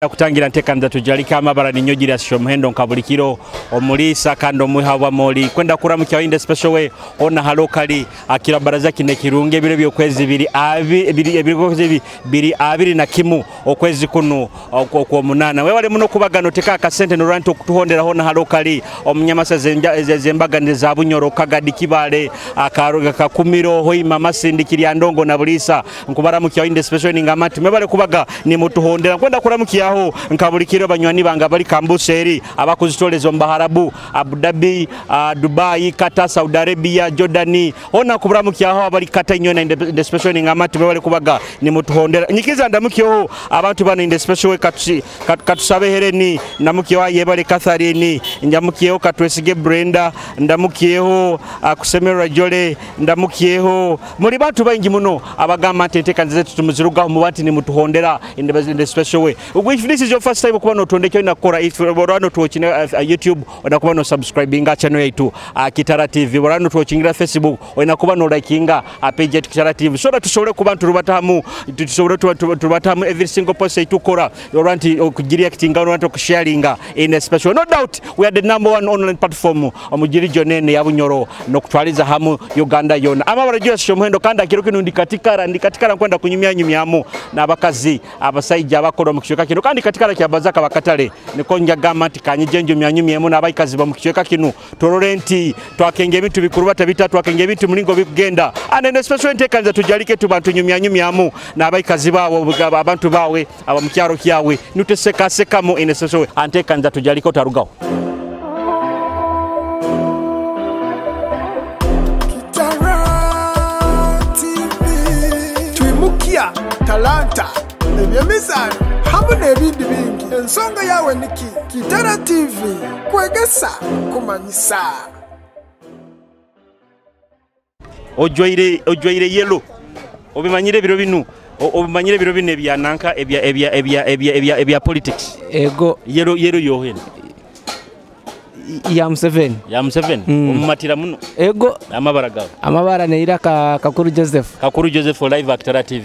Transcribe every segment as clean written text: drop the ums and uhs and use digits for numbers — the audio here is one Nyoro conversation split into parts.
Kutangira ntekanza tujalika amabara ninyogira shomuhendo nkabulikiro omulisa kandi omwiha wa moli kwenda kuramukya in the special way ona halokali akira baraza kine kirunge ebiro byokwezi biri abi biri abiri na kimu okwezi kuno okwomunana wewe wale muno kubagano teka akasente noranto kutuhondera hona halokali omunyamasa zembaga za Bunyoro Kagadi Kibale akaruga Kakumiro Hoima Masindi Kiryandongo na Bulisa nkubaramukya in the special ningamati mwebale kubaga ni mutuhondera kwenda kuramukya aho nkabulikiro banywani banga bali kambuseri abakuzitoleza mbaharabu Abu Dhabi, Dubai, Qatar, Saudi Arabia, Jordani ona kuburamukya aho abali kata inyona in the special ningamati mwebale kubaga ni mutuhondera nyikiza ndamukyo abantu bana in the special way katusabe hereni ndamukyo yebale Catherine ndamukyeho Katwesige Brenda ndamukyeho kusemerera Jole ndamukyeho muri bantu bangi muno abagamba nti enteeka nzize tumuzirugaho mu bantu ni mutuhondera in the special way. If this is your first time kuba notondekyo inakora if borano tuwatching YouTube onakuba no subscribinga channel yetu Kitara TV borano tuwatchingira Facebook onakuba no likinga page yetu Kitara TV so that tusobole kuba turubatamu tusobole turubatamu every single post yetukora oranti okugireactinga oranti okusharinga in a special. No doubt we are the number one online platform omugiri jonene ya Bunyoro no kutwaliza hamu Uganda yona amabara jyo shomuhendo kandi akiro kino ndikatikara kwenda kunyumya nyumyamu n'abakazi abasajja abakora mu kichweka kino kandi katikara kya bazaka bakatale niko njagamba nti kanyije njumya nyumyemu n'abayikazi ba mu kichweka kino torore nti twakenge ebintu bikuru batabita twakenge ebintu mulingo bikugenda and especially ntekanza tujalike tubantu nyumya nyumyamu n'abayikazi bawo abantu bawe aba mu kyaro kyawe nuteseka sekamo in especially antekanza tujalike otarugaho. Kitara TV twimukia talanta ebyemizano hamwe n'ebindi bingi ensonga yawe niki Kitara TV kwegesa kumanyisa ojwaire yellow obimanyire biro binu obimanyire biro binu ebya nanka ebya ebya ebya ebya ebya ebya politics ego yellow yellow yohena ya Museveni ya Museveni omumatira muno ego amabara gawe amabara neira Kakuru Joseph Kakuru Joseph live Kitara TV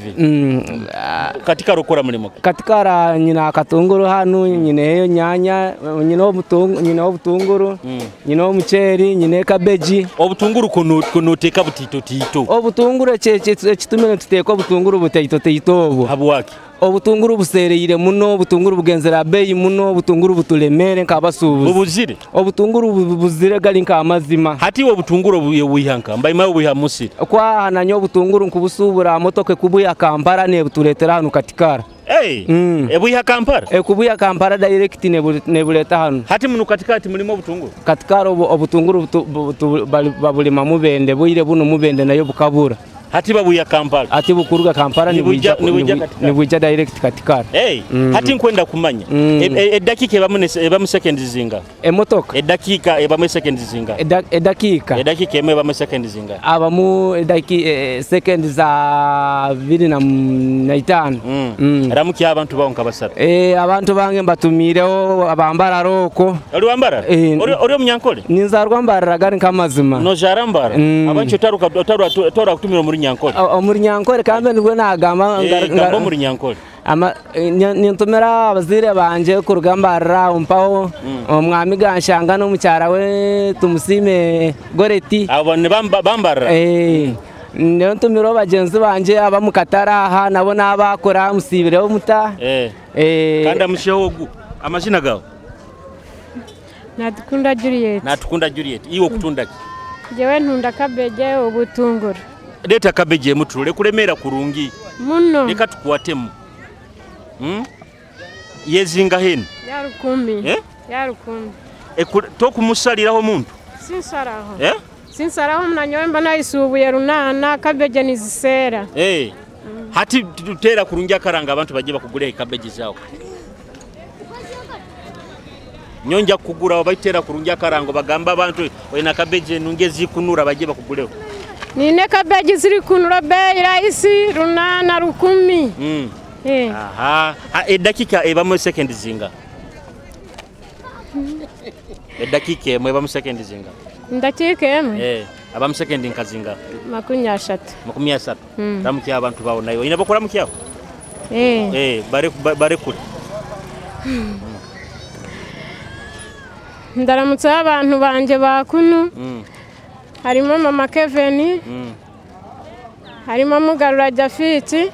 katika rukora mulimo katikara nyina katunguru hanu nyina eyo nyanya nyina obutungu nyina obutunguru nyina omucheri nyina kabeji obutunguru kunoteka butito tito obutunguru ekitumire tuteka obutunguru butito tito obu habwaki obutunguru busereire muno obutunguru bugenzera beyi muno obutunguru butulemere nk'abasuubuzi bubuzire obutunguru buzire gali nk'amazima hati obutunguru buyihanka mbaima buyiha musiri kwa nanyo obutunguru nkubusubura motoke kubuya Kampala ne butuletera hano katikara. Hey, ebuya Kampala ekubuya Kampala direct nebuleta hano hati muno katikati mulimo obutunguru katikara obutunguru babulima mubende buyire buno mubende nayo bukabura hati babuya Kampala hati bukuruga Kampala ni buja direct katikara. Hey, hati nkwenda kumanya edakika ebamu seconds zinga emotoka edakika ebamu seconds zinga edakika edakika emwe ebamu seconds zinga abamu edaki seconds za 25. Ramuki abantu bawo nkabasaba abantu bange mbatumireho abambara roko oli wambara oli omunyankole ninzarwa mbarara gari nkamazima no jarambara abantu otaruka otaruka kutumira muri Nyankole omuri Nyankole kambe nibwo nagamba ngamba omuri Nyankole ama nintumira abazire banje kurugambarira mpaho omwami ganshanga n'omukyara we tumusime Goreti abo ne bambarira nintumira bagenzi banje abamukatara aha nabo nabakora musibireho muta kandi amusheho ogu amazina gawe Natukunda Juliet Natukunda Juliet iwe okutunda ki jewe ntunda kabeje obutunguru leta kabeje mutule kulemera kurungi muno leka tukwatemu yezinga heno ya 10 ya 10 tokumusaliraho muntu sinsaraho sinsaraho mnanyowe mbona isubuye runana kabeje nizisera hati tutera kurungi akaranga abantu baje bakugure kabeje zawo nyonja kugura baitera kurungi akarango bagamba abantu oyina kabeje nunge zikunura baje bakuguleho nine kabeji ziri kunura bei rahisi 8 10. Aha edakika ebamu second zinga edakika emwe ebamu second zinga ndakika emwe abamu second nkazinga 30 30 ramukia abantu bawo nayo ina bakora mukyaho bare kure. Ndaramutsa abantu banje bakunu. Harimo mama Kevin. Harimo Mugarura Jafiti.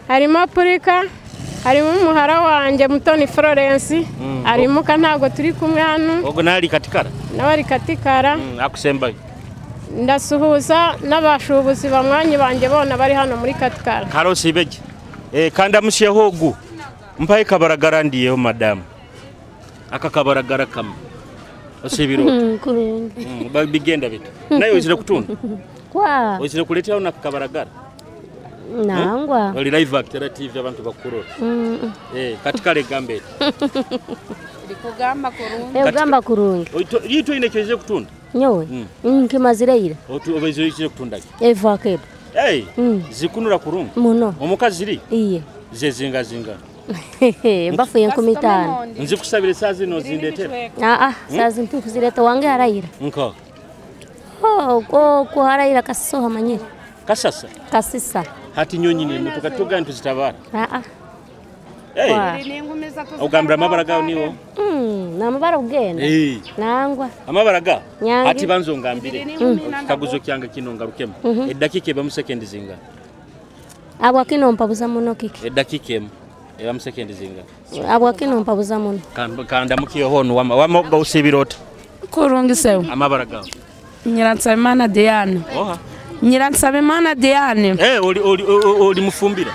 Harimo Purika. Harimo umuhara wanje Mutoni Florence. Harimo ntago turi kumwe hano. Ogo nali katikara. Nabari katikara. Akusembayo. Ndasuhuza n'abashubuzi bamwanyi banje bona bari hano muri katikara. Karosi beje. Kanda mushehogu. Mpaye kabaragara ndiyeho madamu. Aka kabaragara kamwe. Osibiro. Kurungi. Bigenda bita. Nayo izire kutunda. Kwa. Izire kuletea una kabaragara. Nangwa. Oli live active abantu bakuru. Katika legambe. Likugamba kurungi. Ugamba kurungi. Yito inekeje kutunda. Nyowe. Nkimazireira. Otu obezo izire kutunda. Evakedo. Hey. Zikunura kurungi. Muno. Omukazi ziri? Iye. Zezinga zinga. Bafuye 15. Nzikusabire sazi no zindetera. Sazi ntukuzireta wange harayira. Nko. Oh, ko harayira kasoha manyira. Kasasa. Kasisa. Hati nyonyi ni mutoka tuga ntuzitabara. Hey. Ugambira amabara gawo niwo. Namabara ugenda. Nangwa. Amabara ga. Hati banzo ngambire. Kaguzo kyanga kino ngarukemo. Edakika eba mu second zinga. Abwa kino mpabuza muno kiki. Edakika emu. Eba mu second zinga. Abwa kino mpabuza muno. Kanda mukiyo hono wama usibirota. Kurungi sewe. Amabara gawo. Nyiransabimana Diane. Oha. Nyiransabimana Diane. Oli mufumbira.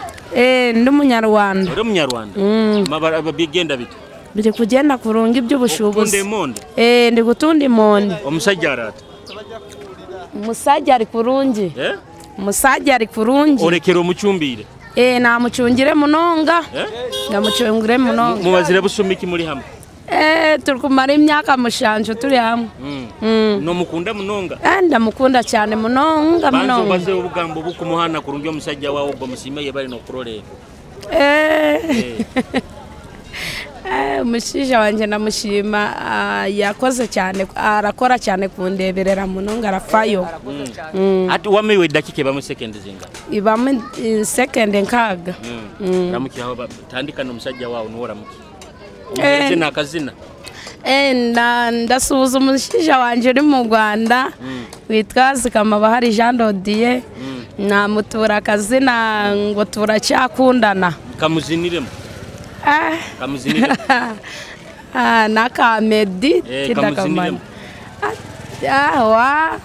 Ndi munyarwanda. Uri munyarwanda. Amabara bigenda bite? Biri kugenda kurungi by'ubushubuzi. Utunde monde. Ndi gutunda imonde. Omusajja arata. Umusajja ari kurungi. Umusajja ari kurungi. Orekera omucumbire. Namucungire munonga. Namucungire munonga. Mubazire busumiki muri hamwe. Turi kumara imyaka 7 turi hamwe. No mukunda munonga. Ndamukunda cyane munonga munonga. Banzo baze obugambo bukumuhana kurungi omusajja wawo ogwo musime ye bali no kurolera. Umushinja wanje ndamushima yakoze cyane arakora cyane kundeberera munonga arafayo. Ati wamewe dakika ba mu second zinga. Iba mu second nkaga. Ramuki aho tandika no musajja wawo nuwo ramuki. Zina akazina. Ndasuhuza umushinja wanje uri mu Rwanda witwa Zikamabahari Jean Dodier. Namutura akazina ngo turacyakundana. Kamuziniremo. Kamuziniremo. Nakamedi tidakamanya. Wa.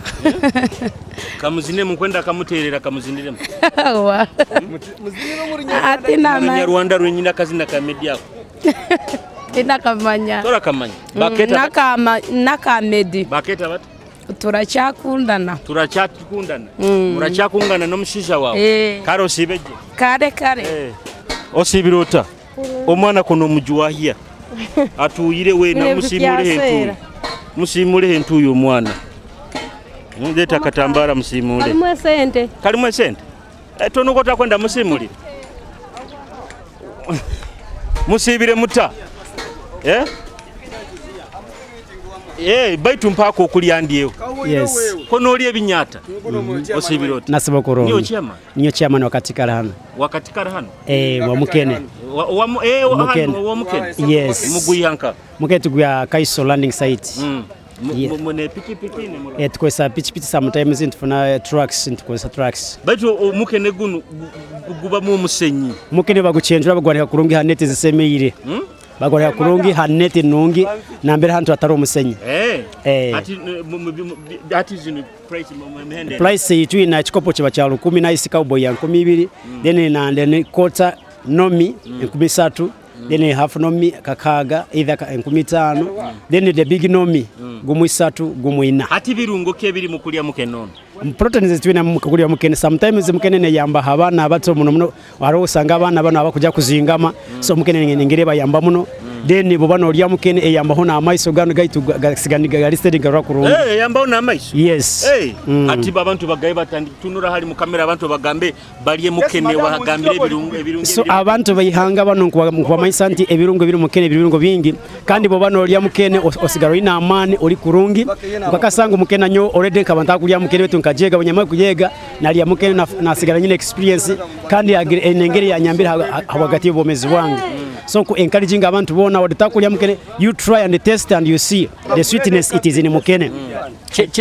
Kamuziniremo kwenda kamuterera kamuziniremo. Wa. Ati na Munyarwanda rwenyina akazina ka Medi ako. Tinakamanya. Torakamanya. Baketa nakamedi. Baketa bat. Turacyakundana. Turacyakundana. Muracyakungana no mushisha wawe. Karo sibeje. Kare kare. Osibirota. Omwana kuno mujuwahia. Atuyire we na musimule hentu. Musimule hentu uyu mwana. Ndeta katambara musimule. Kalimwe sente. Kalimwe sente. Tonuko takwenda musimulire. Musibire muta. Baitu mpako okuliandiyo. Yes. Kono oli ebinyata. Osibirota. Nasaba kurungi. Niyo chairman. Niyo chairman wakatikara hano. Wakatikara hano? Wa mukene. Wa mukene. Wa mukene. Yes. Muguyanka. Mukene tuguya Kaiso landing site. Mune pikipiki ne mura. Tukozesa pikipiki sometimes ntufuna trucks ntukozesa trucks. Baitu mukene gunu guba mu musenyi. Mukene baguchenjura bagwanira kurungi hanete zisemeire. Bagwanira kurungi hanete nungi na mbere hantu atari umusenyi. Ati ati zino price mhende. Price yitu ina chikopo chiba cha 10 na isi cowboy ya 12 then na then quarter nomi 13. Then half nomi kakaga either 15 then the big nomi gumu 3 gumu 4. Ati birungo ke biri mukulya mukenono. Proteins zitwina mukulya mukene sometimes mukene ne yamba abana abato muno muno waro usanga abana bano abakuja kuzingama so mukene ngere bayamba muno then bo bano olya mukene eyamba hona amaiso gano gaitu gasiganiga galisted garwa kurungi. Yamba hona amaiso. Yes. Ati abantu bagaye batandi tunura hali mu kamera abantu bagambe baliye mukene wahagambire ebirungo ebirungo. So abantu bayihanga bano kwa maisa nti ebirungo biri mukene ebirungo bingi kandi bo bano olya mukene osigaro ina amani oli kurungi ukakasanga mukene nyo already nkabanta kulya mukene wetu nkajega abanyama kujega nalya mukene nasigara nyine experience kandi enengeri yanyambira hagati y'obomezi bwange. So ku encouraging abantu bona wona waditakulya mukene, you try and test and you see the sweetness it is in mukene.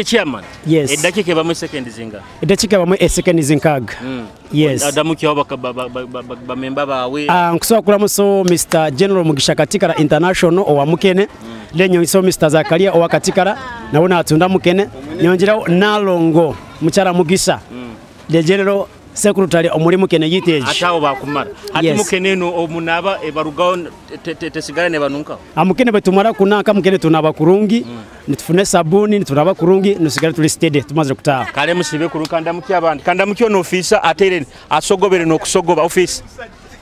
Chairman. Yes. Edakika bamwe second zinga. Edakika bamwe second zinkaga. Yes. Adamu kyo bamemba bawe. Nkusobola kulamuso Mr. General Mugisha Katikara International owa mukene. Lenyo iso Mr. Zakaria owa Katikara nawona atunda mukene. Nyonjerawo Nalongo mukyala Mugisha. The General Secretary omuli mukene yiteje. Atawo bakumara. Ati mukene no omunaba ebarugawo tesigara ne banunka. Amukene betumara kunaka mukene tunaba kurungi. Nitufune sabuni nitunaba kurungi nusigara tuli steady tumaze kutaha. Kale musibe kurukanda muki abandi. Kanda muki ono officer atere asogobere no kusogoba office.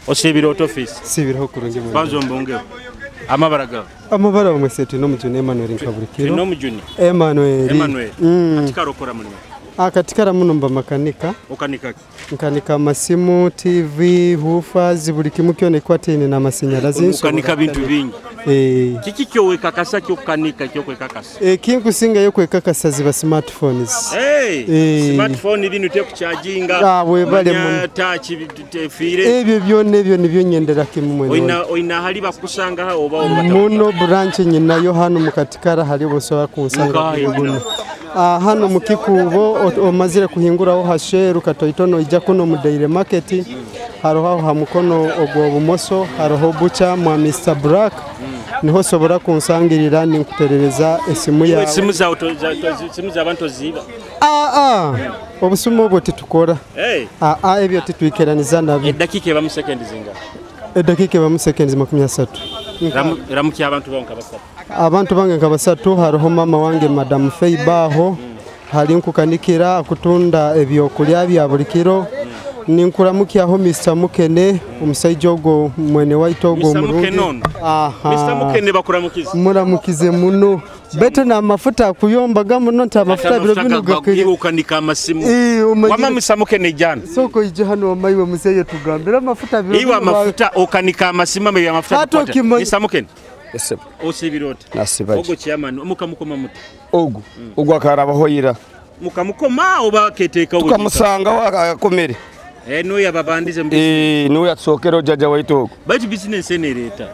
Osibira oto office. Sibiraho kurungi mu. Banzo mbonge. Amabara gawe. Amabara mwese no mujuni Emmanuel Nkabulikiro. No mujuni. Emmanuel. Katikara okora mulimo. Katikara muno mba makanika. Okanika ki? Nkanika masimu, TV, woofers, buli kimu kyona ekwatene n'amasannyalaze. Ukanika bintu bingi. Kiki kyowekakasa kyokukanika kyokwekakasa? Kinkusinga yokwekakasa ziba smartphones. Hey, smartphone bino tekucharginga. Webale muno. Touch tefiire. Ebyo byonna ebyo nibyo nyendera kimu mwene. Oina hali bakusanga oba muno branch nyinayo hano mu Katikara hali bosobola kunsanga muno. Hano mu Kikubo omazire kuhinguraho hasheru katoitono ijja kuno mu Daily Market haroho ha mukono ogwo bumoso haroho bucha mwa Mr. Black niho sobora kunsangirira ninkuterereza esimu yawe. Esimu za simu za abantu ziba. Obusumu obwo titukora. Ebyo titwikeraniza nabyo. Edakika eba mu second zinga. Edakika eba mu seconds 30. Ramuki abantu bange basatu. Abantu bange nka basatu haroho mama wange Madam Feibaho hali nkukanikira akutunda ebyokulya bya buli kiro. Ninkuramukyaho Mr. Mukene omusajja ogwo mwene waitu ogwo omulungi. Mr. Mukene bakuramukize. Muramukize muno. Beto na mafuta akuyombaga muno nti amafuta biro bino gakukanika amasimu. Wama Mr. Mukene jana. Soko ije hano wamaiwe muzeyo tugambira amafuta biro. Iwa mafuta okanika amasimu amwe amafuta. Mr. Mukene. Yes. Osibirota. Nasibaje. Ogo chairman mukamukoma muti. Ogu. Ogu akarabahoyira. Mukamukoma oba keteka ogo. Tukamusanga akakomere. No yababandize mu no yatsokero jaja waitu ogo. Baitu business enereta.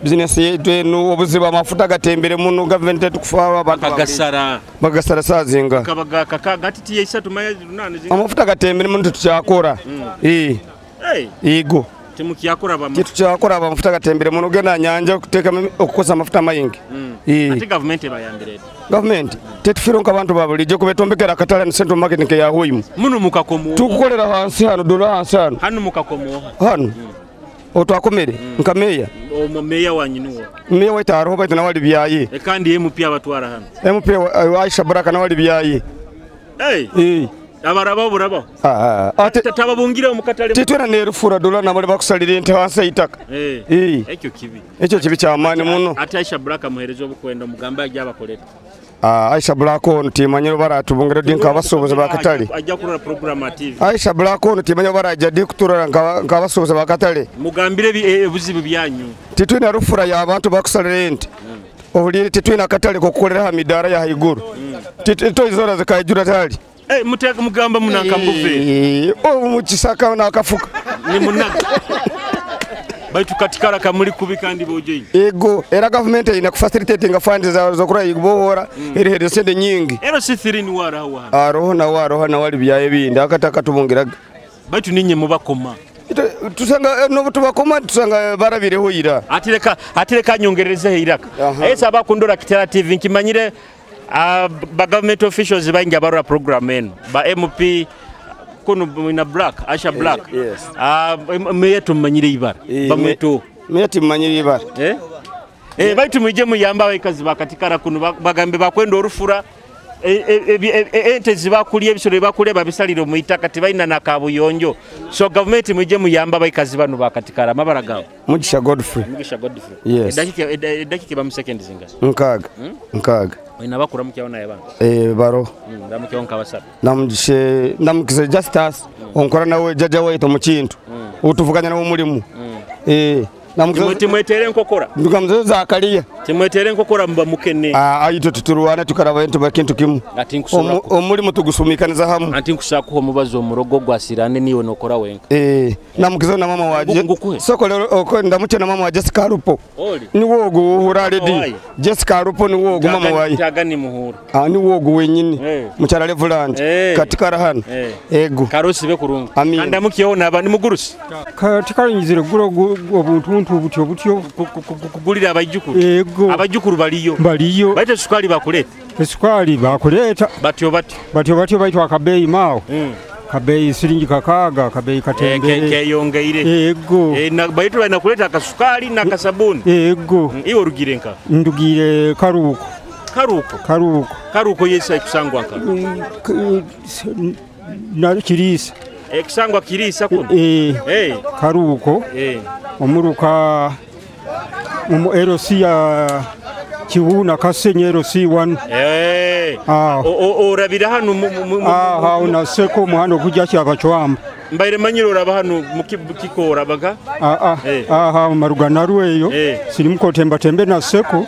Business yetu no obuziba amafuta gatembere muno government tukufa abantu bagasara. Bagasara sazinga. Kabaga kaka gatiti yisatu maya runane zinga. Amafuta gatembere muno tukyakora. Igo. Timukyakora ba. Titukyakora ba mafuta gatembere muno genda nyanja kuteka okukosa amafuta mayingi. Ate government bayambire. Government tetufiro nkabantu babulijjo kubetombekera akatale ne central market nke yahuimu. Muno mukakomo. Tukukolera hansi hano dola hansi hano. Hano mukakomo. Hano. Otwakomere nka meya. Omo meya wanyinuwo. Meya waitu aroho baitu nawali byayi. Kandi MP abatwara hano. MP Aisha Baraka nawali byayi. Hey. Abaraba buraba. Tatababungira mukatale. Titwera nerufura dola nabali bakusalira ente hansi itaka. Ekyo kibi. Ekyo kibi kyamaani muno. Ate Aisha Baraka muherezo obukwenda mugamba ajja abakolera. Aisha Black ono timanyiro baratubungira dinka abasuubuzi bakatale. Ajja kurora program TV. Aisha Black ono timanyiro barajja di kuturora nka abasuubuzi bakatale. Mugambire ebuzibu byanyu. Titwina rufura y'abantu bakusalira ente. Ohulire titwina akatale kokukolera ha midara ya haiguru. Titoizora zikayijura tali. Muteka mugamba munanka mbuve. Mukisaka nakafuka. Ni munaka. Baitu katikara kamuli kubi kandi bojeyi. Ego era government ina kufacilitating funds za zokura igbohora eri sente nyingi. Ero C3 ni wara hawa. Aroho na waro na wali byaye bindi akataka tubungiraga. Baitu ninye mubakoma. Tusanga no tubakoma tusanga barabireho ira. Atireka nyongereze iraka. Esa abakundora Kitara TV nkimanyire ba government officials baingi abarora program eno. Ba MP kuno ina Black, Aisha Black. Yes. Meya tumanyire ibara. Bamweto. Meya tumanyire ibara. Baitu muje muyamba abaikazi bakatikara kuno bagambe bakwenda orufura ente zibakulya ebisolo ebibakulya babisalira mu itaka tibalina na kabuyonjo. So government muje muyamba abaikazi bano bakatikara amabara gawe. Mugisha Godfrey. Mugisha Godfrey. Yes. Edakika ba mu seconds zinga. Nkaga. Nkaga. Ina bakura mukyawo naye bana. Baro. Ndamukyawo nkabasaba. Namugishe ndamukize Justus onkora nawe jaja waitu mu kintu. Utuvuganya nawe mulimu. Timwetere enkokora. Nduga Zakariya. Timwetere enkokora muba mukene. Aito tuturwana tukaraba entu bakintu kimu. Ati nkusura. Omulimu tugusumikaniza hamu. Ati nkusura kuho mubazo omurogo gwasirane niwe nokora wenka. Namukizo na mama waje. Soko lero ndamuche na mama wa Jessica Rupo. Ni wogo uhura lady. Jessica Rupo ni wogo mama waje. Tagani muhura. Ni wogo wenyini. Mukyala Reverend. Katika rahana. Ego. Karusi be kurungu. Andamukiyeho naba ni mugurusi. Katika nyizire guro obuntuntu butyo butyo kugulira abajukuru. Ego. Abajukuru baliyo. Baliyo. Baite sukali bakuleta. Esukali bakuleta. Batyo batyo. Batyo batyo baitwa akabeyi mao. Kabeyi siringi kakaga, kabeyi katembere. Keyongeire. Ego. Baitu banakuleta akasukali na kasabuni. Ego. Iwe orugire nka? Ndugire Karuko. Karuko. Karuko. Karuko yesa ikusangwa nka? Na Kirisa. Ekusangwa Kirisa kuno? Karuko. Omuruka mu LC ya Kiwuna Kasenyi LC1. Orabira hano aho naseko muhano kujya cyabacwamba. Mbaire manyiro oraba hano mukikora baga? Aha maruga narweyo sirimuko temba tembe naseko.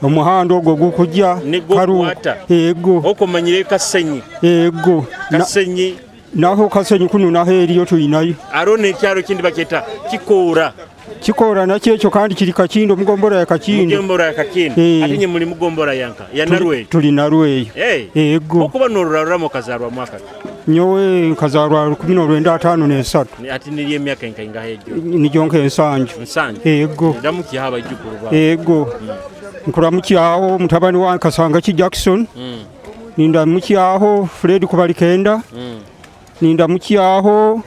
Omuhando ogwo gukujya Karuko. Ego. Okomanyire Kasenyi. Ego. Kasenyi. Naho Kasenyi kuno naho eriyo tuyinayo. Arone kyaro kindi baketa Kikora. Kikora nakyo ekyo kandi kiri Kakindo mugombora ya Kakindo. Mugombora ya Kakindo. Atinye muri mugombora yanka ya Narweyo. Tuli Narweyo. Ego. Okuba norurarura mukazarwa mwaka. Nyowe nkazarwa 1953. Ati niriye emyaka ingahe egyo? Nijonke ensanju. Nsanju. Ego. Ndamukiye abajukuru bawe. Ego. Nkuramukiyaho mutabani wa Kasanga ki Jackson. Nindamukiyaho Fred Kubalikenda. Nindamukiyaho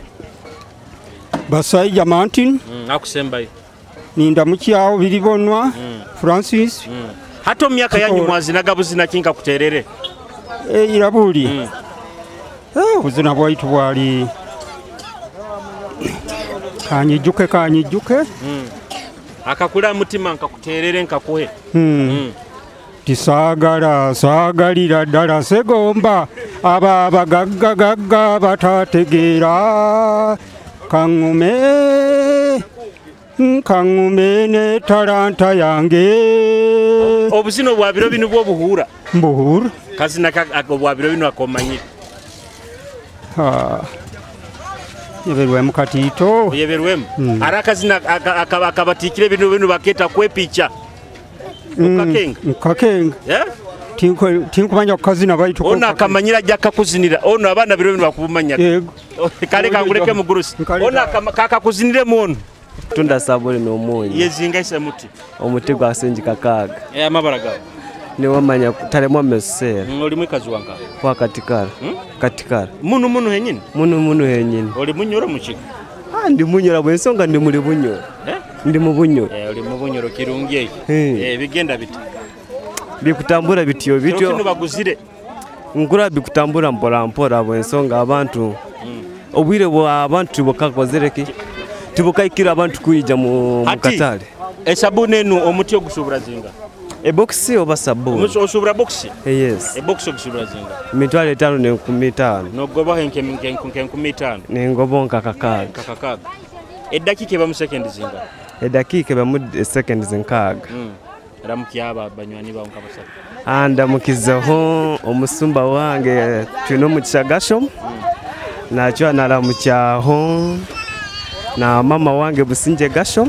Basaija Martin. Akusembayo. Nindamukiyaho Biribonwa Francis. Hato myaka yanyu mwazinaga buzina kinka kuterere. Irabuli. Ubuzina bwaitu bwali kanyijuke kanyijuke. Akakula mutima nkakuterere nkakuhe. Tisagala sagalira ddala segomba aba abagagga gagga batategeera kangume kangume ne talanta yange. Obuzina bwa biro bino bwo buhura. Mbuhura. Kazina bwa biro bino akomanyire. Yeberwemu katito. Yeberwemu. Arakazina akabatikire bino bino baketa kwepicha. Ukakenga. Ukakenga. Tinkumanya kukazina baitu. Ono akamanyira jaka kuzinira. Ono abana biro bino bakubumanya. Yego. Kale kanguleke mugurusi. Ono kakakuzinire muono. Tunda sabuni n'omunyu. Yezinga ise muti. Omuti gwa senji kakaga. Amabara gawe. Niwamanya taremwa mesera. Oli mwikazi wanka. Kwa katikara. Katikara. Munu munu henyini? Munu munu henyini. Oli munyoro muchika? Ndi munyoro bwensonga ndi muli bunyoro. Ndi mu bunyoro. Oli mu bunyoro kirungi ekyo. Bigenda biti. Bikutambura bityo bityo. Kino baguzire. Ngura bikutambura mpora mpora bwensonga abantu. Obwire bwa abantu bukakozereki. Tubukaikira abantu kuija mu katale. Esabuni enu omuti ogusubura zinga. Eboxi oba sabuni? Osubura boxi? Yes. Eboxi ogusubura zinga. Mitwalo 5 ne 15. Nogobaho nke 15. Nengobonka kakaga. Kakaga. Edakika eba mu second zinga. Edakika eba mu second zinkaga. Ramukiaba banywani bawo nkabasatu. Andamukizaho omusumba wange tuno mu Kishagasho. Nakyo naramukyaho na mama wange Businje Gasho.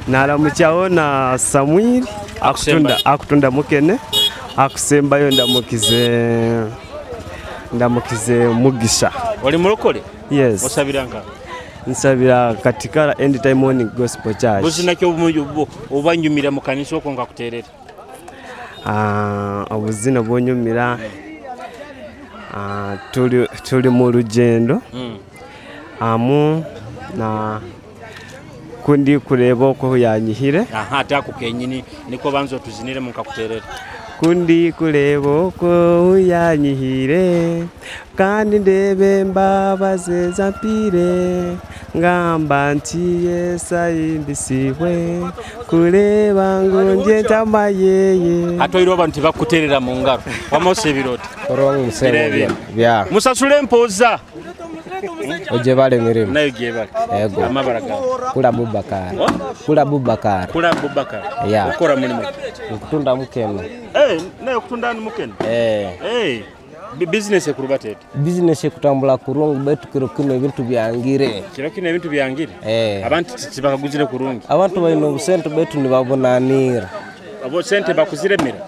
Naramukyaho na Samuel akutunda mukene akusembayo ndamukize Mugisha. Oli mulokole? Yes. Osabira nka? Nsabira katikara End Time Morning Gospel Church. Buzina kyo obanyumira mu kanisa okwo nkakuterera? Obuzina bwonyumira tuli mu rugendo. Amu na kundi kureba uko yanyihire. Aha atakukenyini niko banzo tuzinire mukakuterera. Kundi kureba uko yanyihire kandi ndebe mbabaze zampire ngamba nti Yesu ayimbisiwe kureba ngo nje ntamayeye. Atoyiro abantu bakuterera mu ngaro wamose biroti. Bya. Musasule mpoza. Ojebale mirimu. Nayo jebale. Yego. Amabara gawe. Kula Abubakar. Kula Abubakar. Kula Abubakar. Yeah. Ukora mulimu. Nkutunda mukene. Nayo kutunda mukene. Business ekurubate. Business ekutambula kurungi betu kiro kino ebintu byangire. Kiro kino ebintu byangire. Abantu tibakaguzire kurungi. Abantu balina obusente betu nibabonanira. Abo sente bakuziremera.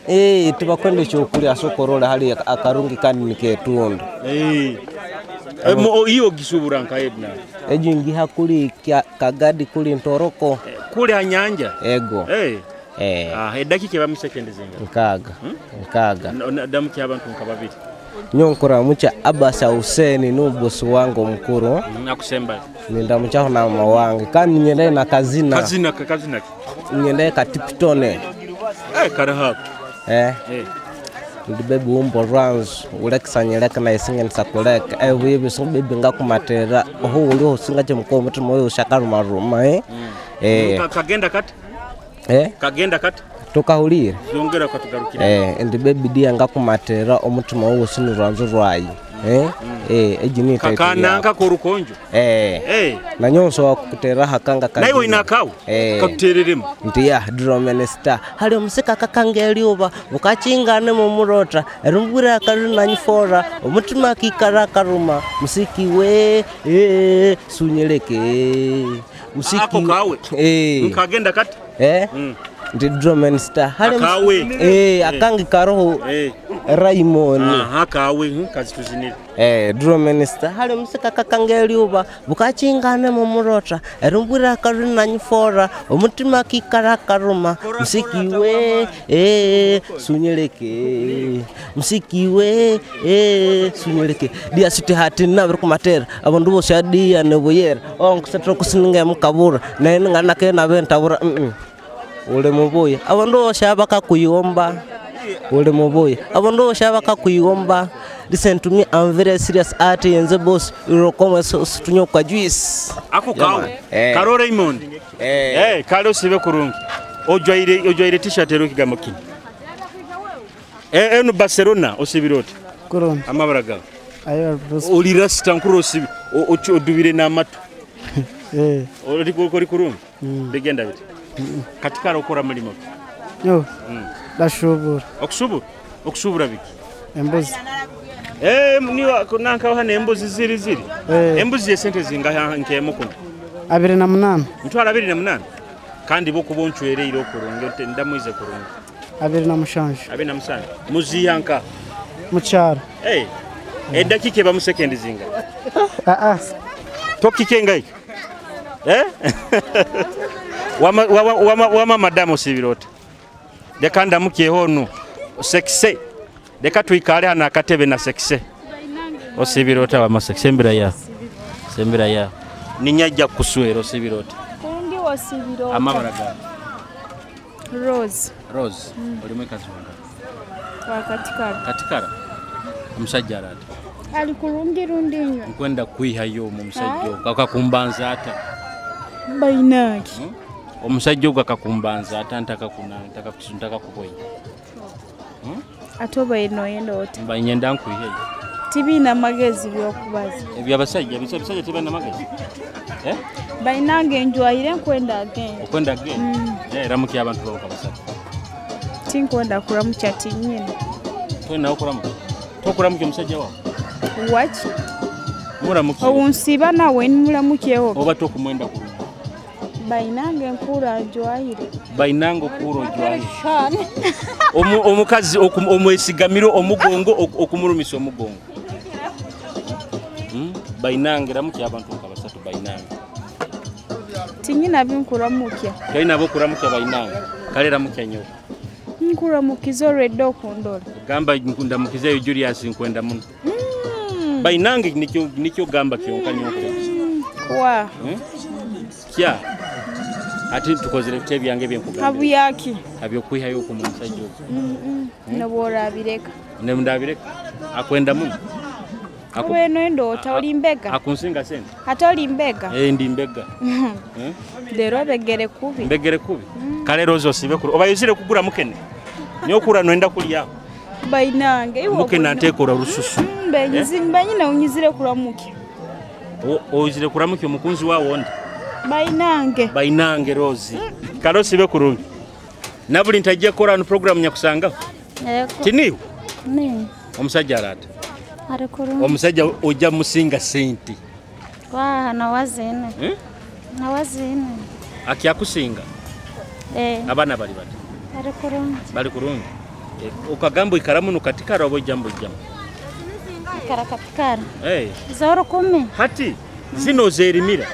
Tibakwenda ekyokulya sokorola hali akarungi kandi niketunda. Iyo gisubura nkaedna. Ejo ngiha kuli kagadi kuli ntoroko. Kuli anyanja. Ego. Edakika eba musekendi zinga. Nkaga. Nkaga. Damuki abantu nkababiri. Nyonkora mucha Abasa Huseni nubosi wangu mukuru. Nakusemba. Nindamuchaho na mama wange. Kandi nyendaye na kazina. Kazina kazina. Nyendaye katipitone. Karaha. Ndi bebi umbo rwanzu ulekisanyeleka na isinga nisakuleka wibi so bebi ngakumatera oho uli osinga chemuko mutima oyo shakarumaruma Kagenda kati? Kagenda kati? Tukahulire. Zongera katugarukira. Ndi bebi dia ngakumatera omutima owo sinu rwanzu rwayi. Eji kakananga korukonjo. Na nyonso wakutera hakanga kazi. Naiwe inakau. Kakutereremu. Ndiya dromenista. Hali omusika kakanga eliuba bukachingane mu murota. Erumbura akaruna nyifora omutima kikara karuma musiki we sunyeleke. Musiki ako kawe. Nkagenda kati. Ndi dromenista. Hali akawe. Akangi karoho. Raymond. Kawe kazi tuzinire. Dromenista hali omusika kakanga eliuba bukachingane mu murota erumbura akaruna nyifora omutima kikara karuma musiki we sunyeleke musiki we sunyeleke dia siti hati nabiri kumatera abandu bose adia nebuyera onkusetera kusininga mukabura naye nganake nabentabura ule mubuya abandu bose abakakuyomba ule mubuya abandu bose abakakuyomba. Listen to me, I'm very serious art yenze boss urokoma sutunyo kwa juice. Ako kawe. Karo Raymond. Karo sibe kurungi. Ojwaire t-shirt ero kigambo kini. Eno Barcelona osibiroti. Kurungi. Amabara gawe. Ayo Oli rasta nkuru osibi odubire n'amatu. Oli kurungi. Bigenda bite. Katikara okora mulimo. Yo. Ndashubura. Okusubura? Okusubura biki? Embuzi. Niwa kunanka hano embuzi ziri. Embuzi yesente zingaha nkemo kuno. 28. Mtwara 28. Kandi bo kubonchwere iro kurungi ndamwize kurungi. 27. 27. Muziyanka. Mucharo. Edakika eba musekendi zinga. Tokikenga iki. Wama madamo sibirote. Leka ndamukie hono. Sekse. Leka tuikale hano akatebe na sekse. Osibirota wa masekse sembira ya. Sembira ya. Ninyajja kuswera osibirota. Kundi osibirota. Amabara ga. Rose. Rose. Oli mwekazi wanga. Wa katikara. Katikara. Omusajja arata. Ali kurungi rundi nnyo. Nkwenda kwihayo mu musajja akakumbanza ata. Bainaki. Omusajja ogwo akakumbanza ata ntaka kuboya. Atoba eno yenda oti. Mba nyenda nkwiheyo. Tibina magezi byokubaza. Ebyabasajja ebisajja tibina magezi. Bainange njwayire nkwenda agenda. Okwenda agenda? Ramuki abantu babo kabasatu. Tinkwenda kuramukya tinyine. Twena okuramuka. Tokuramuka omusajja wawe? Waki? Muramuki. Obunsiba nawe nimuramukiyeho. Oba tokumwenda kurungi. Bainange nkura njwayire. Bainange okura ojwayire. Omukazi omwesigamiro omugongo okumurumisa omugongo. Bainange ramuki abantu kabasatu bainange. Tinyina binkuramukya. Kaina bokuramuka bainange. Kale ramukya nyo. Nkuramukiza olwedde okundora. Gamba ndamukizeyo Julius nkwenda muno. Bainange nikyo gamba kyonka nyoko. Wa. Kya. Ati tukozere bitebe byange byenkugambira. Habuyaki. Habyo kwihayo ku musajja ogwo. Nobworabireka. Ne ndabireka. Akwenda muno. Weno endota oli mbega. Akunsinga sente. Ate oli mbega. Ndi mbega. Lero begere kubi. Mbegere kubi. Kale rozo sibe kuru. Oba yuzire kugura mukene. Niyo kura noenda kulya. Bainange iwo. Mukene antekora rususu. Mbe nyina unyizire kuramuke. Oizire kuramuki omukunzi wawe ondi? Bainange. Bainange Rose. Karosi be kurungi. Nabuli ntajja kukora no program nyakusangaho. Tiniwe? Ni. Omusajja arata. Ari kurungi. Omusajja ojja musinga sente. Kwa nawazine. Nawazine. Akyakusinga? Abana bali bati. Bali kurungi. Bali kurungi. Ukagambo ikaramu nukatikara obo jambo jambo. Ikara katikara. Zoro 10. Hati zino zerimira.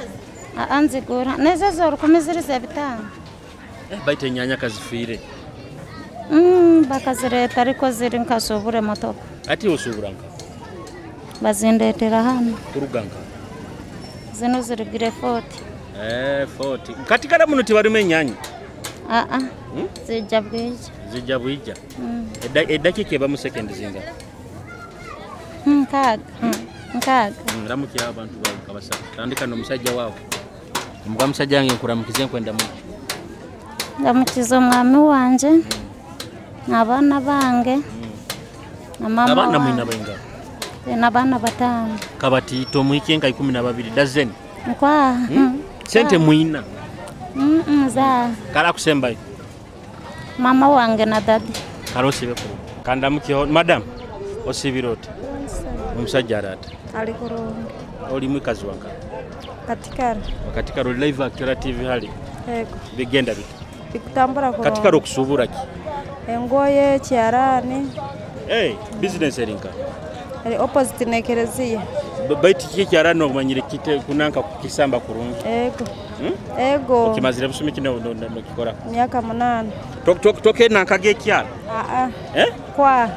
Anzigura. Nezo zoro 10 ziri ze 5. Baite nyanya kazifire. Bakazireta ariko ziri nkasobure motoka. Ati osuburanka. Bazindetera hano. Kuruganka. Zino ziri gire 40. 40. Katikara muno tibarume nyanya. Zijja bwija. Zijja bwija. Edakika eba mu second zinga. Nkaga. Nkaga. Ramuki abantu bawe kabasa. Tandika no musajja wawe. Omuga musajja yange nkuramukize nkwenda mu. Ndamukiza omwami wanje. N'abaana bange. Na mama. Abaana mwina benga. N'abaana 5. Kabati tomuike nka 12 dozen. Nkwa. Sente mwina. Za. Kala kusembayo. Mama wange na dadi. Karosi beko. Kandamukiho madam osibirote. Omusajja arata. Ali kurungi. Oli mwikazi wanka. Katikara. Katikara oli live Akira TV hali. Yego. Bigenda bita. Bikutambura kurungi. Katikara okusubura ki? Engoye kyarani. Business erinka. Eri opposite nekerezia. Baiti kiki kyarani omanyire kite kunanka kukisamba kurungi. Ego. Ego. Okimazire busumi kino no kikora. Myaka 8. Tok toke nanka gekyara. Kwa.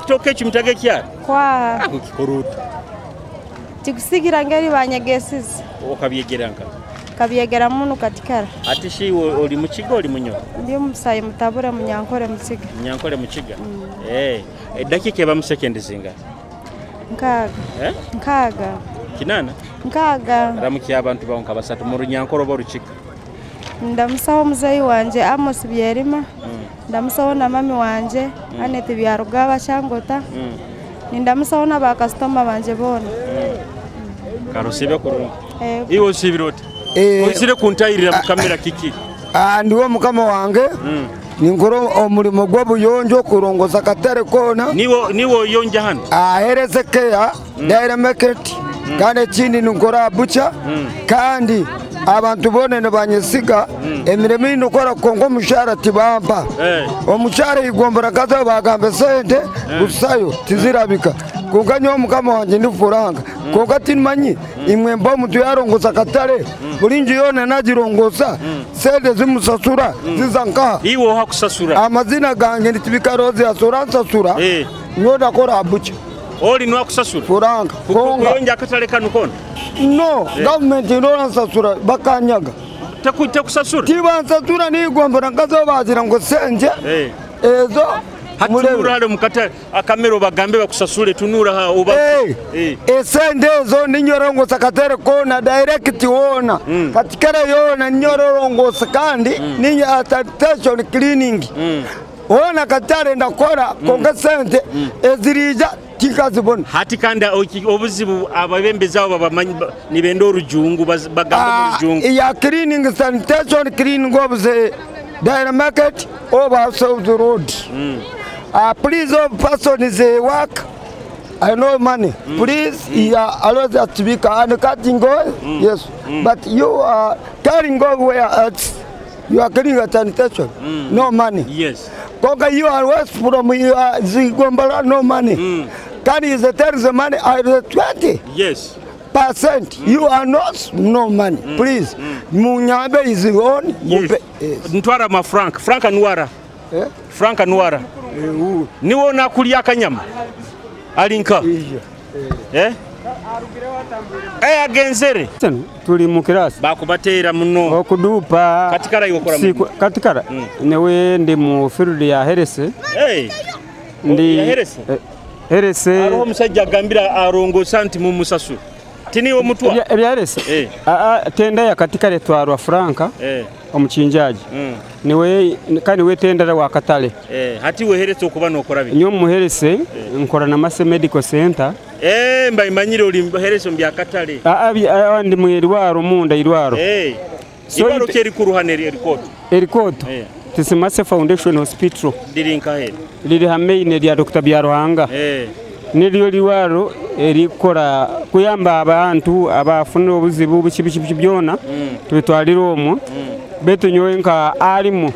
Toke chimtage kyara. Kwa. Akukikoruta. Tikusigira ngeri banyegesize. Okabyegeranka. Kabyegera muno katikara. Ati shi oli mukiga oli munyo? Ndi musayi mutabure munyankore mukiga. Munyankore mukiga. Edakika eba mu second zinga. Nkaga. Nkaga. Kinana? Nkaga. Ramuki abantu bawo nkabasatu mu runyankoro bo rukika. Ndamusaho muzeyi wanje Amos Byerima. Ndamusaho na mami wanje Anete Byarugaba Cyangota. Nindamusaho na ba customer banje bona. Karusibe kurungi. Iwo sibirote. Oisire kuntayirira mu kamera kiki? Ndiwo mukama wange. Ninkora omulimo gw'obuyonjo kurongoza katare kona. Niwo yonja hano. Ahereze care Dairy Market. Kandi ekindi ninkora bucha. Kandi abantu bone nibanyesiga emirimo inukora kongo omushara tibampa. Omushara igombora kaza bagamba sente gusayo tizirabika. Konka nyowe mukama wanje ndi furanga. Konka tinmanyi imwe mba omuntu yarongoza katare. Buli nju yona nagirongoza sente zimusasura zizankaha. Iwe hakusasura. Amazina gange nitibika Rose yasura nsasura. Nyowe ndakora bucha. Oli nwakusasura. Furanga. Konga. Kuyonja akatale kanu kona. No, government ndora nsasura bakanyaga. Tekusasura. Tibansasura nigombora nkazo bazira ngo sente. Ezo hatunura hale mukata akamero bagambe bakusasule tunura ha uba. Esente ezo ninyorongosa katere kona direct wona. Katikara yona ninyorongosa kandi ninya sanitation cleaning. Ona katare ndakora konga sente ezirija tikazibona. Hati kandi obuzibu ababembeza abo bamanyi nibenda orujungu bagamba orujungu. Ya cleaning sanitation cleaning of the Dairy Market over South Road. Please all person is a work. I know money. Please, yeah, allow us to be and cutting oil. Yes, but you are carrying oil where else you are carrying a sanitation. No money. Yes. Konga you are west from you are Zigombala, no money. Can is the there is the money I the 20. Yes. Percent. You are not no money. Please. Munyabe is on. Yes. Ntwara ma Frank. Frank Anwara. Frank Anwara. Niwo nakulya akanyama. Alinka. Agenzere. Tuli mu kirasi. Bakubateera muno. Okudupa. Katikara yokora muno. Katikara. Newe ndi mu field ya Herese. Ndi ya Herese. Herese. Aroho musajja agambira arongosa nti mu musasu. Tiniwe omutwa. Ebyarese. Tenda ya katikare twarwa Franka. Omukinjaji. Niwe kandi we tendera wa katale. Hati weheretse okuba nokora bi. Nyo muherese nkora na Mase Medical Center. Mba imanyire uli muherese mbya katale. Ndi mwirwaro munda irwaro. So iri kuruhane erikoto. Erikoto. Tisimase Foundation Hospital. Liri nkahe? Liri hameine lya Dr. Byaruhanga. Niryo liwaro erikora kuyamba abantu abafuna obuzibu buki buki byona tubitwalira omwo. Betu nyowe nka alimu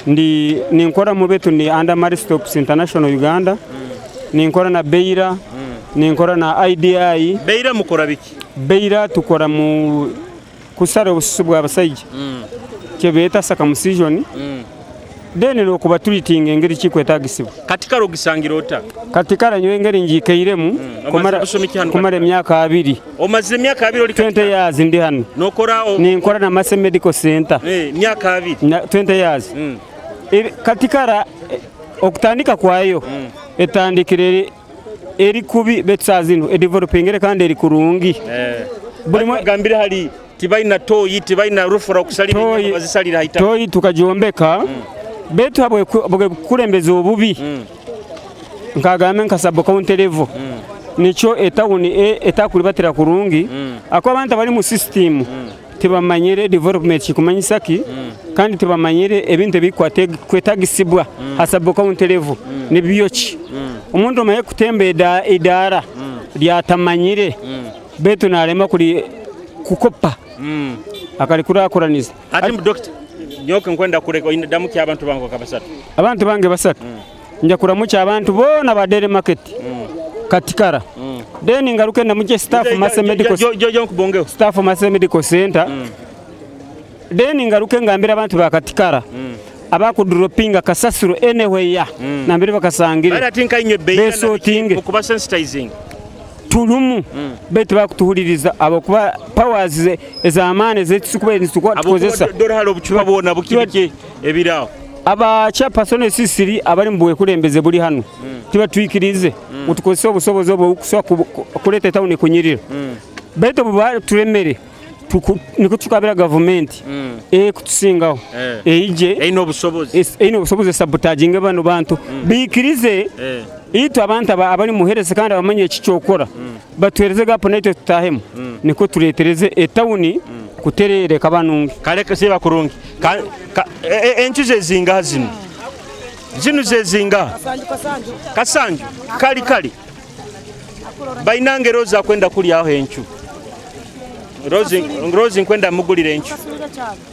ndi ninkora mu betu ni under Maristops International Uganda. Ninkora na Beira. Ninkora na IDI. Beira mukora biki? Beira tukora mu kusara obususu bwa basajja. Kyebeta circumcision. Then no treating engeri kikwetagisibwa. Katikara ogisangira ota? Katikara nyowe engeri njikeiremu kumara emyaka 2. Omaze emyaka 2 oli 20 years ndi hano. Nokora ninkora na Mase Medical Center. Myaka 2. 20 years. Katikara okutandika kwayo etandikire eri kubi betsazino edevelopingere kandi eri kurungi. Buli gambire hali tibaina toyi tibaina rufura okusalira bazisalira haita. Toyi tukajiombeka. Betu habwe kulembeza obubi. Nkagambe nkasabo county level. Nicho etawuni etakulibatira kurungi. Ako abantu bali mu system tibamanyire development kikumanyisaki kandi tibamanyire ebintu ebikwate kwetagisibwa hasabo county level nibyoki. Omuntu omaye kutemba idara lyatamanyire betu nalema kuli kukopa. Akali kurakuraniza. Ati doctor nyoke nkwenda kureka damuki abantu bange kabasatu. Abantu bange basatu. Nja kuramucha abantu bona ba Dairy Market. Katikara. Then ngaruke ndamuche staff Mase Medical Staff Mase Medical Center. Then ngaruke ngambira abantu ba Katikara. Abakudropinga kasasiro anywhere ya. Nambire bakasangire. Bari atinka inywe beyi okuba sensitizing. Tulumu betu bakutuhuliriza abakuba powers ezamane zetukuba tukozesa dora halo buchuba bona bukibiki ebirawo aba chairperson sisiri abali mbuwe kulembeze buli hano tiba twikirize utukozesa obusobozi obwo okusobola kuleta town kunyirira betu turemere niko tukabira government kutusingaho eije eino obusobozi sabotaging bano bantu bikirize itu abantu abali muherese kandi abamanye ekicyokora batuhereze gapo naitwe tutahemu niko turetereze etawuni kuterereka banungi kale siba kurungi enchu zezinga zino zino zezinga kasanju kali kali bainange roza kwenda kulya aho enchu Rozi nkwenda mugulire enchu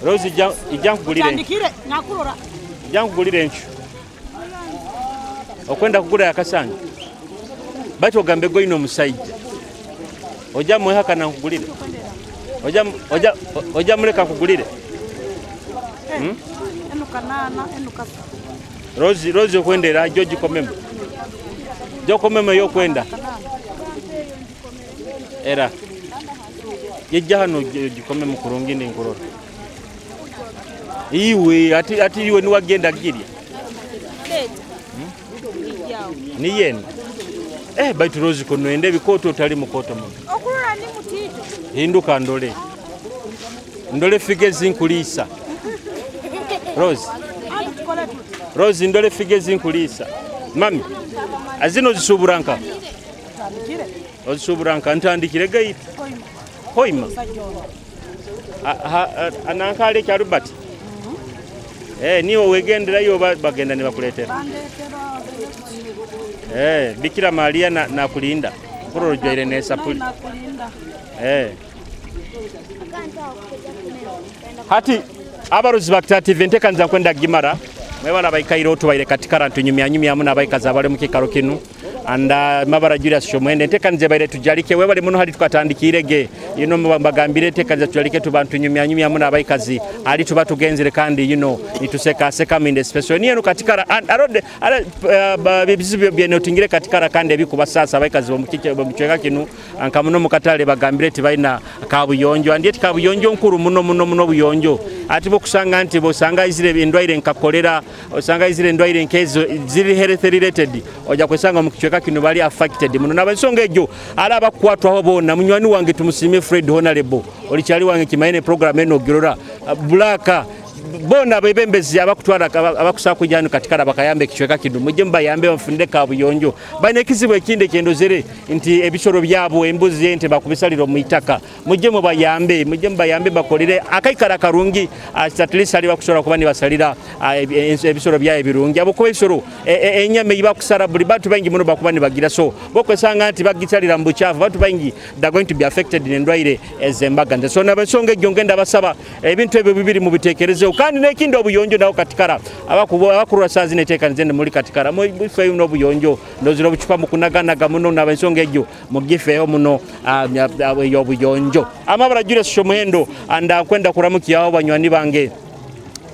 Rozi ijja nkugulire ijja nkugulire enchu okwenda kugula akasanju bati ogambe goyino omusajja ojja mwehakana nkugulire ojja muleka nkugulire Rozi okwendera jjo gikomemu jokomemu yokwenda era yejja hano gikomemu kurungi ninkurora iwe ati iwe niwagenda girya ni yena baitu Rozi kono ende bikoto otali mukoto muno okulura ndi mutito hinduka ndole ndole fige zinkulisa Rozi ndole fige zinkulisa mami azino zisuburanka ozisuburanka ntandikire gaiti hoima anankale kya Robert niwo wegenderayo bagenda ne bakuletera Bikira Maria na kulinda kuroro jwaire ne sapuli hati abaruzi bakta TV ntekanza kwenda gimara mwebala baikairo tubaire katikara ntunyumya nyumya muna baikaza bali mu kikaro kinu anda mabara Julius Shomwende ntekanze baire tujalike webale muno hali tukatandikirege yuno mbagambire tekanze tujalike tubantu nyumya nyumya muna abaikazi ali tuba tugenzere kandi yuno nituseka seka minde special niyo katikara arode bizibu byenotingire katikara kandi ebikuba sasa abaikazi bomuchweka kinu ankamuno mukatale bagambire tibaina kabuyonjo andi kabuyonjo nkuru muno muno muno buyonjo ati bokusanga nti bosanga izire endwaire nka kolera osanga izire endwaire nkezo ziri health related oja kwesanga mukichweka ekicweka kino bali affected muno. Nabensonga ejo ala abakwatwaho bona munywani wange tumusimye Fred Honorable olikyali wange kimaine program eno girora Black bona bebembezi abakutwala abakusaka kujano katikara bakayambe ekicweka kino mujje mbayambe bafunire kabuyonjo. Bane ekizibu ekindi kyendozere nti ebisoro byabo embuzi ente bakubisalira mu itaka, mujje mubayambe bakolere akaikara karungi, at least ali bakusobola kuba nibasalira ebisoro byaye birungi. Abo kuba ebisoro enyama eyibakusala buli bantu bangi muno bakuba nibagira, so bokwesanga nti bagisalira mu buchafu, bantu bangi they are going to be affected n'endwaire ez'embaga. So nabensonga ejjo ngenda basaba ebintu ebyo bibiri mubiteekerezeho. Kandi n'ekindi obuyonjo nawo katikara abakurwa saa zino eteekanize ne muli katikara mufeeyo n'obuyonjo ndozira obucupa mukunaganaga muno nabensonga ejjo mugifeeyo muno ey'obuyonjo. Amabara Julius Shomuhendo andakwenda kuramukyaho banywani bange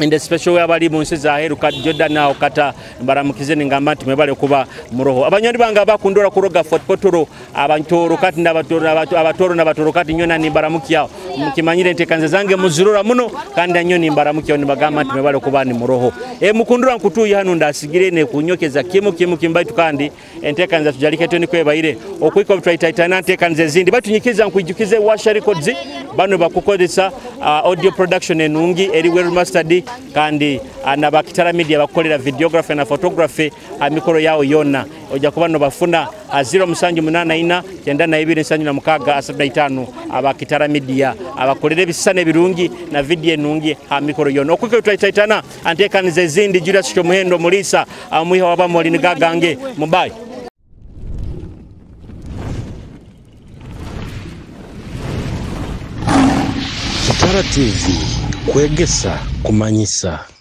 in the special way abali mu nsi za Heru Jordan aho kata baramukize ningamba nti mwebale kuba muroho. Abanywani bange abakundora kuroga Fort Potoro abantoro kati n'abatoro abatoro n'abatoro kati nyona nimbaramukiyaho mukimanyire ntekanze zange muzirora muno kandi nyoni nimbaramukiyaho nibagamba nti mwebale kuba ni muroho. Mukundura nkutuye hano ndasigire ne kunyokeza kimu kimu kimbaitu kandi entekanze tujalike toni kwebaire okwiko twaitaitana ntekanze zindi batunyikiza nkuijukize Washa Records bano bakukozesa audio production enungi eri well mastered kandi anabakitara media bakolera videography na photography amikoro yao yona ojja kuba no bafuna 0784 92 76 abakitara media abakolera ebisana ebirungi na video enungi amikoro yona okwiko twaitaitana antekanize zindi Julius Shomuhendo Mulisa amwiha wabamoli nigagange mubai. Kitara TV kwegesa kumanyisa.